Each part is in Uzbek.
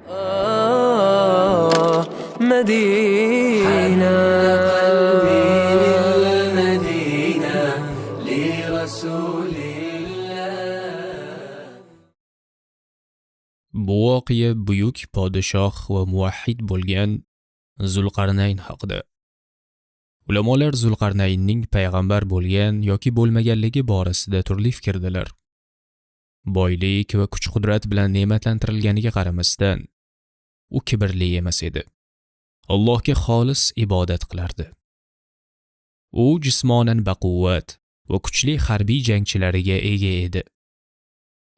آه مدينة قلبي للمدينة لرسول الله. Bu voqea buyuk podshoh va muvahhid bo'lgan Zulqarnayn haqida. Ulamolar Zulqarnaynning payg'ambar bo'lgan yoki bo'lmaganligi borasida turli fikrdalar. Boylik va kuch-qudrat bilan ne'matlantirilganiga qaramasdan, u kibrli emas edi. Allohga xolis ibodat qilardi. U jismonan baquvvat va kuchli harbiy jangchilariga ega edi.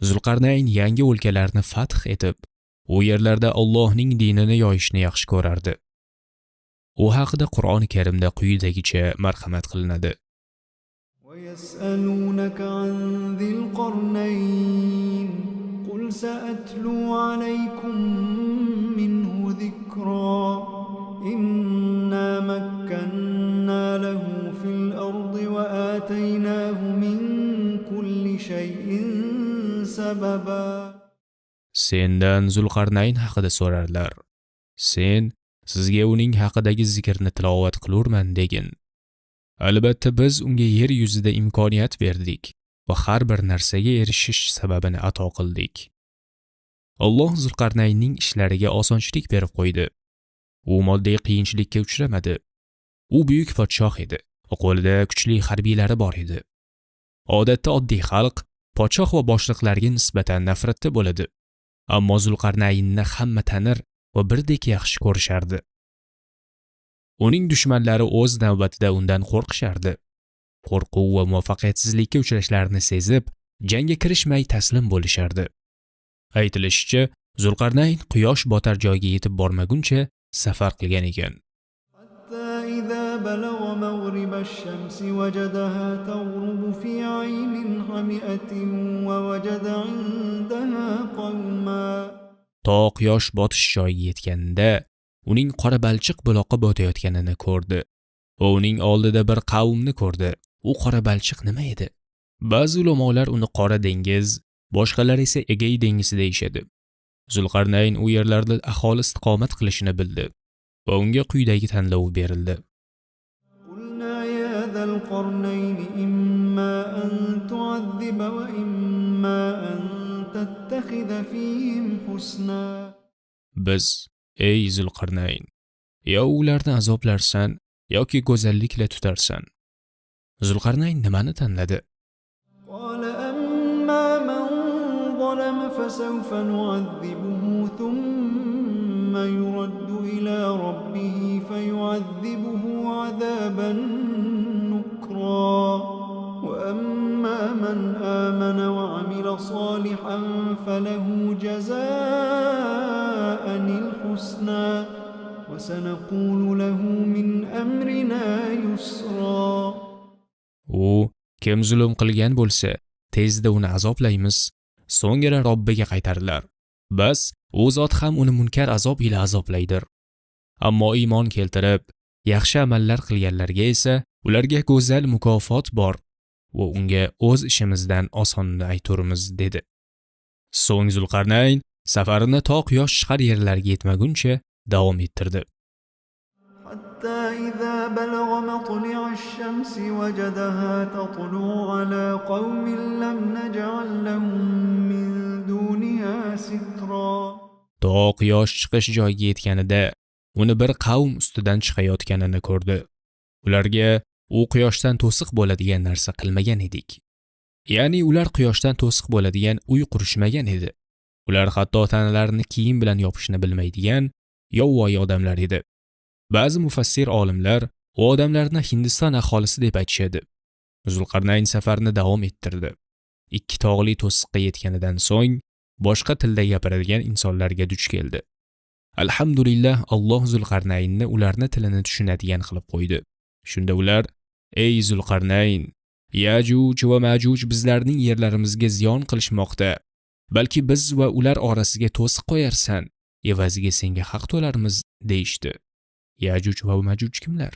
Zulqarnayn yangi o'lkalarni fath etib, u yerlarda Allohning dinini yoyishni yaxshi ko'rardi. U haqida Qur'oni Karimda quyidagicha marhamat qilinadi. ويسألونك عن ذي القرنين قل سأتلو عليكم منه ذكرا إنا مكنا له في الأرض وآتيناه من كل شيء سببا. Sendan Zulqarnayn haqida so'rarlar. Sen sizga uning haqidagi zikrni tilovat qilurman degin. Albatta biz unga yer yuzida imkoniyat berdik va har bir narsaga erishish sababini ato qildik. Alloh Zulqarnaynning ishlariga osonchilik berib qo'ydi. U moddiy qiyinchilikka uchramadi. U buyuk podshoh edi va qo'lida kuchli harbiylari bor edi. Odatda oddiy xalq podshoh va boshliqlarga nisbatan nafratda bo'ladi. Ammo Zulqarnaynni hamma tanir va birdek yaxshi ko'rishardi. Uning dushmanlari o'z navbatida undan qo'rqishardi. Qo'rquv va muvaffaqiyatsizlikka uchrashlarini sezib, jangga kirishmay taslim bo'lishardi. Aytilishicha, Zulqarnayn quyosh botar joyga yetib bormaguncha safar qilgan ekan. حتى إذا بلغ مغرب الشمس وجدها تغرب في عين حمئة ووجد عندها قوما. To quyosh botish joyiga yetganida uning qora balchiq buloqqa botayotganini ko'rdi va uning oldida bir qavmni ko'rdi. U qora balchiq nima edi? Ba'zi ulamolar uni Qora dengiz, boshqalar esa Egey dengizi deyishadi. Zulqarnayn u yerlarda aholi istiqomat qilishini bildi va unga quyidagi tanlov berildi. قلنا يا ذا القرنين إما أن تعذب وإما أن تتخذ فيهم حسنا. Biz, ey Zulqarnayn, yo ularni azoblarsan yoki go'zallikla tutarsan. Zulqarnayn nimani tanladi? قال أما من ظلم فسوف نعذبه ثم يرد إلى ربه فيعذبه عذابا نكرا وأما من آمن وعمل صالحا فله جزاء الحسنى وسنقول له من أمرنا يسرا. U kim zulm qilgan bo'lsa, tezda uni azoblaymiz, so'ngra Robbiga qaytarilar. Bas, u zot ham uni munkar azob ila azoblaydir. Ammo iymon keltirib, yaxshi amallar qilganlarga esa ularga go'zal mukofot bor va unga o'z ishimizdan osonini ayturmiz, dedi. So'ng Zulqarnayn safarini to quyosh chiqar yerlarga yetmaguncha davom ettirdi. حتى إذا بلغ مطلع الشمس وجدها تطلع على قوم لم نجعل لهم من دونها سترا. To quyosh chiqish joyiga yetganida uni bir qavm ustidan chiqayotganini ko'rdi. Ularga u quyoshdan to'siq bo'ladigan narsa qilmagan edik. Ya'ni ular quyoshdan to'siq bo'ladigan uy qurishmagan edi. Ular hatto tanalarini kiyim bilan yopishni bilmaydigan yovvoyi odamlar edi. Ba'zi mufassir olimlar u odamlarni Hindiston aholisi deb aytishadi. Zulqarnayn safarni davom ettirdi. Ikki tog'li to'siqqa yetganidan so'ng boshqa tilda gapiradigan insonlarga duch keldi. Alhamdulillah, Alloh Zulqarnaynni ularni tilini tushunadigan qilib qo'ydi. Shunda ular: "Ey Zulqarnayn, Yajuj va Majuj bizlarning yerlarimizga ziyon qilishmoqda. Balki biz va ular orasiga to'siq qo'yarsan, evaziga senga haq to'larmiz", deyishdi. Yajuj va Majuj kimlar?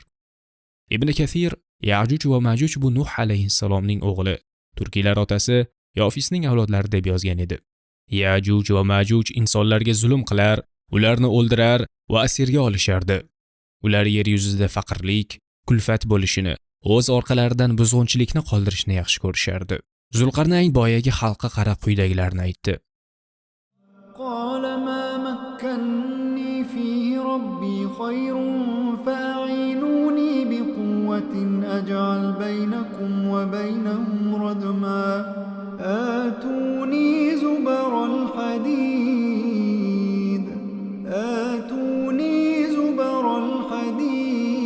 Ibn Kathir Yajuj va Majuj bu Nuh alayhissalomning o'g'li, turkiylar otasi Yofisning avlodlari deb yozgan edi. Yajuj va Majuj insonlarga zulm qilar Ularni o'ldirar va asirga olishardi. Ular yer yuzida faqirlik, kulfat bo'lishini, o'z orqalaridan buzg'unchilikni qoldirishni yaxshi ko'rishardi. Zulqarnayn boyagi xalqqa qarab quyidagilarni aytdi. قال ما مكني فيه ربي خير فأعينوني بقوة أجعل بينكم وبينهم ردما آتوني زبر الحديد آتوني زبر الحديد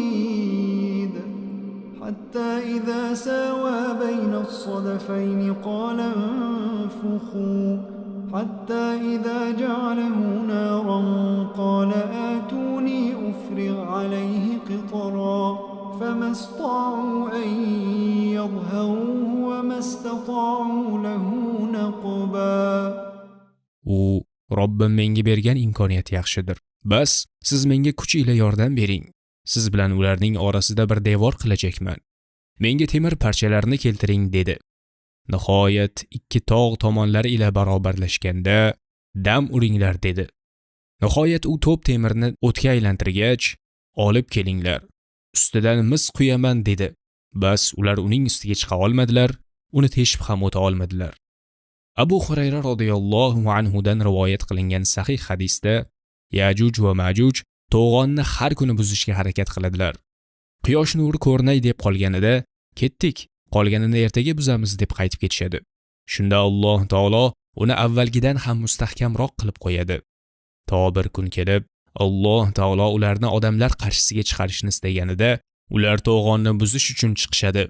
حتى إذا ساوى بين الصدفين قال انفخوا حتى إذا جعله نارا قال آتوني أفرغ عليه قطرا فما استطاعوا أن يظهروه وما استطاعوا له نقبا. U Robbim menga bergan imkoniyat yaxshidir. Bas, siz menga kuch ila yordam bering. Siz bilan ularning orasida bir devor qilajakman. Menga temir parchalarini keltiring, dedi. Nihoyat ikki tog' tomonlari ila barobarlashganda dam uringlar, dedi. Nihoyat u to'p temirni o'tga aylantirgach, olib kelinglar. Ustidan mis quyaman, dedi. Bas, ular uning ustiga chiqa olmadilar, uni teshib ham o'ta olmadilar. Abu Hurayra radhiyallohu anhu dan rivoyat qilingan sahih hadisda Yajuj va Majuj to'g'onni har kuni buzishga harakat qiladilar. Quyosh nuri ko'rinay deb qolganida, ketdik, qolganini ertaga buzamiz deb qaytib ketishadi. Shunda Alloh taolo uni avvalgidan ham mustahkamroq qilib qo'yadi. To bir kun kelib, Alloh taolo ularni odamlar qarshisiga chiqarishni istaganida, ular to'g'onni buzish uchun chiqishadi.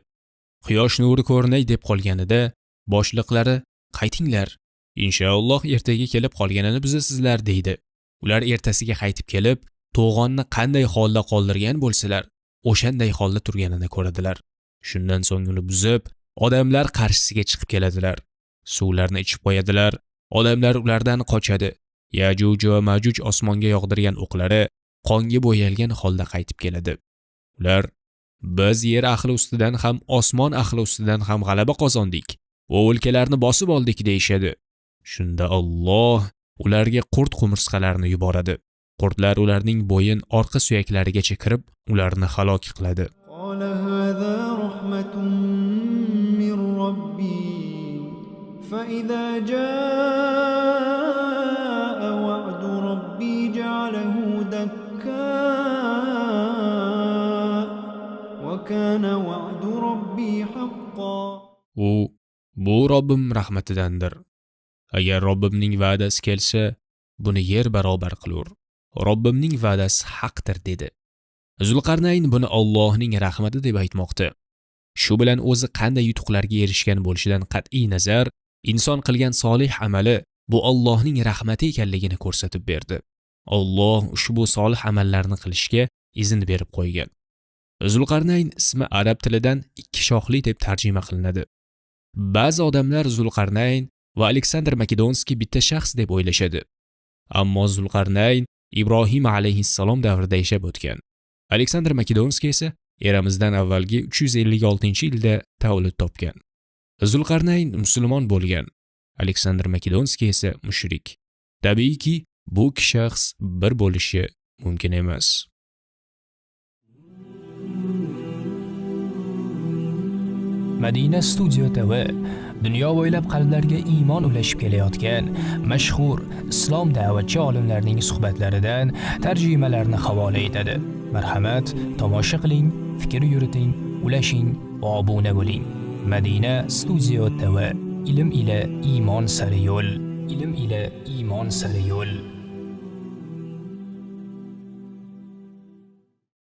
Quyosh nuri ko'rinay deb qolganida, boshliqlari qaytinglar, inshaalloh ertaga kelib qolganini buzasizlar, deydi. Ular ertasiga qaytib kelib, to'g'onni qanday holda qoldirgan bo'lsalar, o'shanday holda turganini ko'radilar. Shundan so'ng uni buzib, odamlar qarshisiga chiqib keladilar. Suvlarni ichib qo'yadilar, odamlar ulardan qochadi. Yajuj va Majuj osmonga yog'dirgan o'qlari qonga bo'yalgan holda qaytib keladi. Ular biz yer ahli ustidan ham, osmon ahli ustidan ham g'alaba qozondik va o'lkalarni bosib oldik, deyishadi. Shunda Alloh ularga qurt qumursqalarni yuboradi. Qurtlar ularning bo'yin orqa suyaklarigacha kirib, ularni halok qiladi. قال هذا رحمة من ربي فإذا جاء وعد ربي جعله دكاء وكان وعد ربي حقا. U bu Robbim rahmatidandir. Agar Robbimning va'dasi kelsa, buni yer barobar qilur. Robbimning va'dasi haqdir, dedi. Zulqarnayn buni Allohning rahmati deb aytmoqda. Shu bilan o'zi qanday yutuqlarga erishgan bo'lishidan qat'iy nazar, inson qilgan solih amali bu Allohning rahmati ekanligini ko'rsatib berdi. Alloh ushbu solih amallarni qilishga izn berib qo'ygan. Zulqarnayn ismi arab tilidan ikki shoxli deb tarjima qilinadi. Ba'zi odamlar Zulqarnayn va Aleksandr Makedonskiy bitta shaxs deb o'ylashadi. Ammo Zulqarnayn Ibrohim alayhissalom davrida yashab o'tgan. Aleksandr Makedonskiy esa eramizdan avvalgi 356-yilda tavallud topgan. Zulqarnayn musulmon bo'lgan, Aleksandr Makedonskiy esa mushrik. Tabiiyki, bu ikki shaxs bir bo'lishi mumkin emas. Madina Studio TV dunyo bo'ylab qalblarga iymon ulashib kelayotgan mashhur islom da'vatchi olimlarning suhbatlaridan tarjimalarni havola etadi. Marhamat, tomosha qiling, fikr yuriting, ulashing va obuna bo'ling. Madina Studio TV, ilm ila iymon sari yo'l, ilm ila iymon sari yo'l.